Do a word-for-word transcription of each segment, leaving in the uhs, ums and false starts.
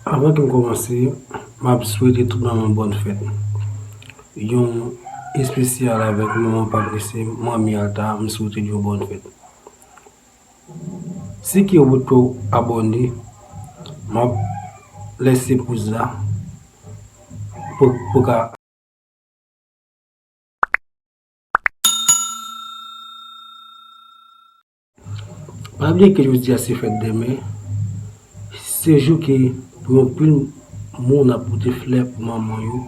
Avan ke m kòmanse, m ap swete tout manman bòn fèt. Yon espesyal avèk manman pa prese, manmi Alta, m swete l yon bòn fèt. Si ke ou potko abòne, m ap lèse pouz la pou, pou ka Pa bliye ke jodi a se fèt dèmen, se jou ke pou yon pil moun ap pote flè pou manman yo,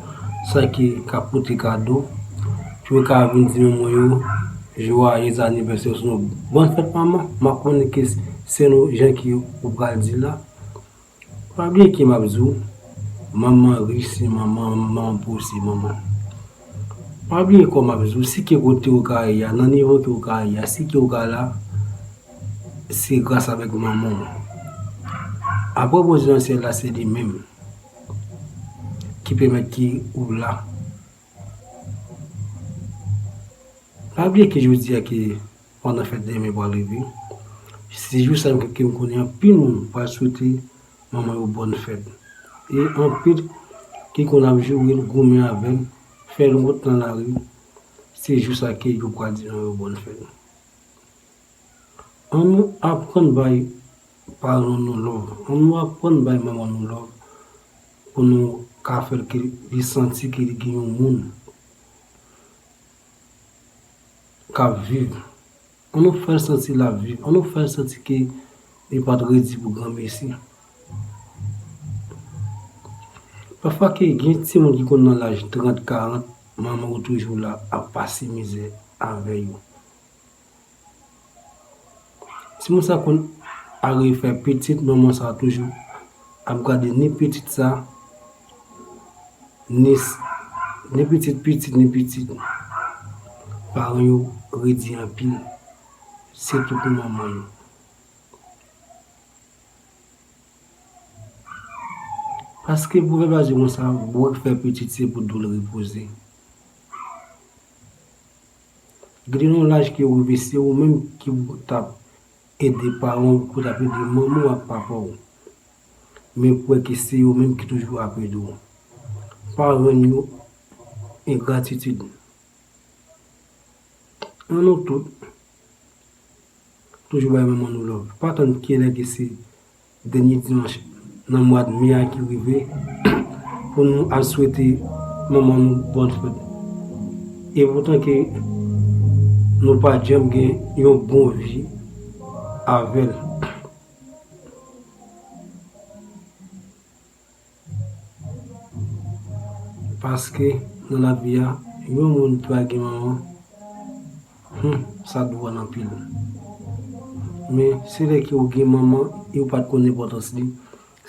sa ki ka pote kado, pou yo ka vin di manman yo jwayez anivèsè, osnon bòn fèt manman. M ap konnen ke se yon jan ke ou pral di la, Pa bliye ki m ap di w, manman rich se manman, manman pòv se manman. Pa bliye kòman m ap di w, si ke kote ou ka ye a, nan nivo ke ou ka ye a, si ke ou ka la, se gras avèk manman w. Apre Bondye nan syèl la, se li menm ki pèmèt ke ou la. Pa bliye ke jodi a ke pandan fèt dèmen pral rive, se jou sa ke m konnen anpil moun pral swete manman yo bòn fèt. E anpil ki konn ap joure l, goumen avè l, fè l wont nan lari, se jou sa ke yo pral di manman yo bòn fèt. Ann nou aprann bay paran nou love. Ann nou aprann bay manman nou love pou nou ka fè l ke li santi ke li gen yon moun k ap viv. Ann nou fè l santi l ap viv. Ann nou fè l santi ke li pa t redi pou granmesi. Pafwa ke gen timoun ki konn nan laj trant, karant, manman yo toujou la ap pase mizè avè yo. Timoun sa konn ale fè pitit, manman sa toujou ap gade ni pitit sa, ni, ni pitit pitit, ni pitit. Paran yo redi anpil, sitou pou manman yo. Paske pwovèb la di konsa, bwè k fè pitit se pou do l repoze. Gen yon laj ke ou rive, se ou menm ki pou t ap ede paran w, pou t ap ede manman w ak papa w. Men pou wè ke se yo menm ki toujou ap ede w. Pa rann yo engratitid. Ann nou tout toujou bay manman nou love. Pa tann kilè ke se dènye dimanch nan mwa me a ki rive pou nou al swete manman nou bòn fèt. E poutan ke nou pa janm gen yon bon vi avè l. Paske nan lavi a, yon moun ki pa gen manman, hmm, sa dwòl anpil. Men se lè ke ou gen manman e ou pa t konn enpòtans li,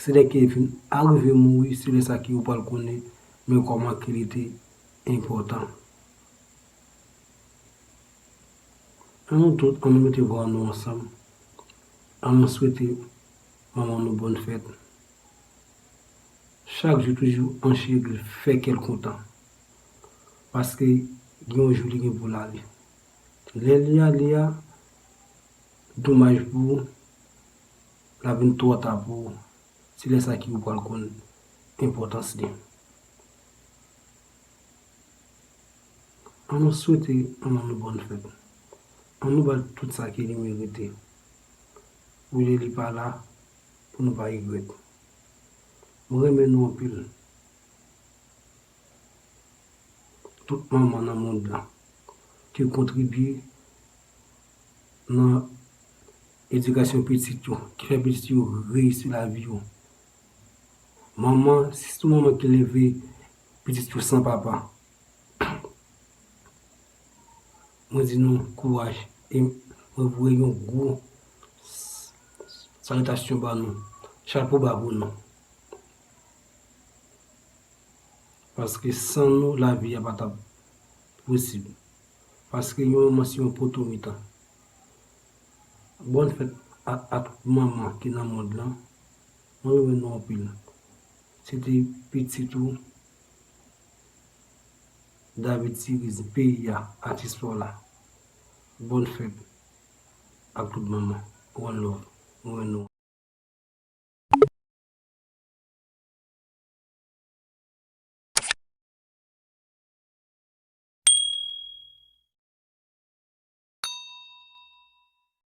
se lè ke li fin arive mouri, se lè sa ke ou pral konnen men kòman ke li te enpòtan. Ann nou tout, ann nou mete vwa nou ansanm. Ann nou swete manman nou bòn fèt. Chak jou toujou an cheri fè kè l kontan. Paske gen yon jou li gen pou l ale. Lè li ale a, domaj pou ou, l ap vin twò ta pou ou. Se lè sa ke ou pral konn enpòtans li. Ann nou swete manman nou bòn fèt. Ann nou ba l tout sa ke li merite. Oulye li pa la, pou nou pa regrèt. Mwen renmen nou anpil. Tout manman nan mond lan ki kontribye nan edikasyon pitit yo, ki fè pitit yo reyisi lavi yo. Manman, sitou manman ki leve pitit yo san papa. Mwen di nou kouraj e mwen voye yon gwo salitasyon ba nou. Chapo ba pou nou. Paske san nou, lavi a pa t ap posib. Paske yon manman se yon poto mitan. Bòn fèt a, a tout manman ki nan mond lan. Mwen renmen nou anpil. Se te pitit ou, David Siriz, peyi a, atis pa w la. Bòn fèt ak tout manman. One love. Mwen renmen nou.